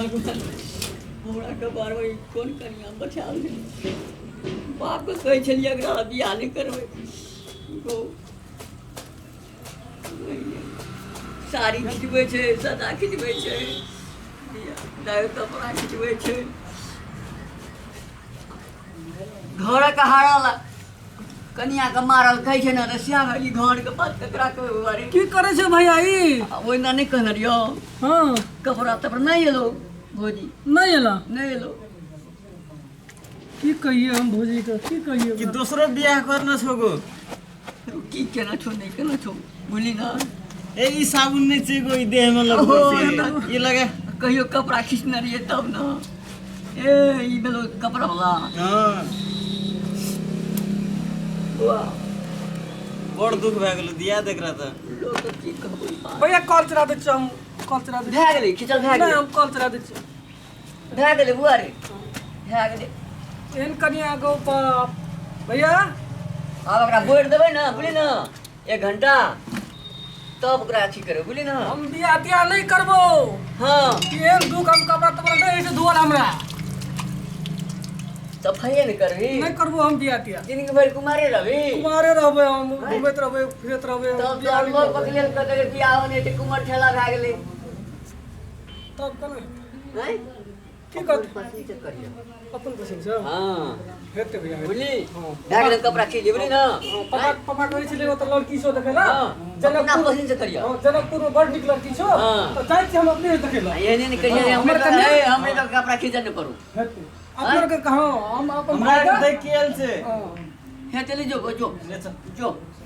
भगवान हमरा कपार में कोन कनिया बचा ले। बाप के कहै छलियै एकरा बियाह नहि करबै। गो साड़ी खिचबै छै, सदा खिचबै छै, कपड़ा खिचबै छै, घरक हारल कनिया के मारल कहै छै ने, तऽ श्याम ई घरके बात ककरा कहबै बारे? की करै छै भैया ई? आ ओहिना नहि कहने रहियौ। हँ। कपड़ा तपड़ा नहि एलो भौजी? नहि एला। नहि एलो। की कहिए हम भौजी के, की कहिए? कि दोसरो बियाह करना छौ गो? की केना छौ, नहि केना छौ, बुझली ना? ए, ई साबुन नहि छै गो, ई देह में लगबै छै, ई लगे। कहियो कपड़ा खींचने रहियै तब ने। ए, ई भेलो कपड़ा वाला। हँ। वाह। बड़ दुख भए गेलो दिया देख रहा था। लोक की कहबै बात। भैया, कॉल चला दै छियै हम, कॉल चला दै। भए गेलै, खींचल भए नहि गेलै। हम कॉल चला दै छियै। भए गेलै बुआ रे, भए गेलै। एहन कनिया गो बाप भैया। आब ओकरा बोरि देबै ने, बुझली ने, एक घंटा तब ओकरा अथी करबै, बुझली ने? हम बियाह तियाह नहि करबो। हँ। एहन दुख, हम कपड़ा तपड़ा नहि होइ छै धोअल हमरा। सफाइए नहि करबी? नहि करबो हम बियाह तियाह। जिंदगी भरि कुमारे रहबी? कुमारे रहबै हम, घुमैत रहबै, फिरैत रहबै। हम तब बियाह तऽ नहि लोक करबै। पकड़ि कऽ बियाह नहि हेतै, कुमार ठेला भए गेलै। तब केना हेतै? नहि। की करतै? पसंद से करियौ। अपन पसंद से। हँ। हेतै भैया, हेतै। बुझली? हँ। भए गेलै, कपड़ा खींच बुझली ने? हँ, पापा, पापा कहै छलै ओतऽ लड़की छौ देखै ला। हँ, अपना पसंद से करियौ। हँ, जनकपुर में बड़ नीक लड़की छौ। हँ। तऽ जाइ छी हम अपने देखै ला। एहने नहि करियौ। हँ, हमरे हमर कन्या- तऽ हमरे तऽ कपड़ा खींचल नहि करू। हेतै अपना के। हँ, हम अपन हमरा भाई के देख के आयल छै। हँ। हे, चलि जो जो। ले चल। जो।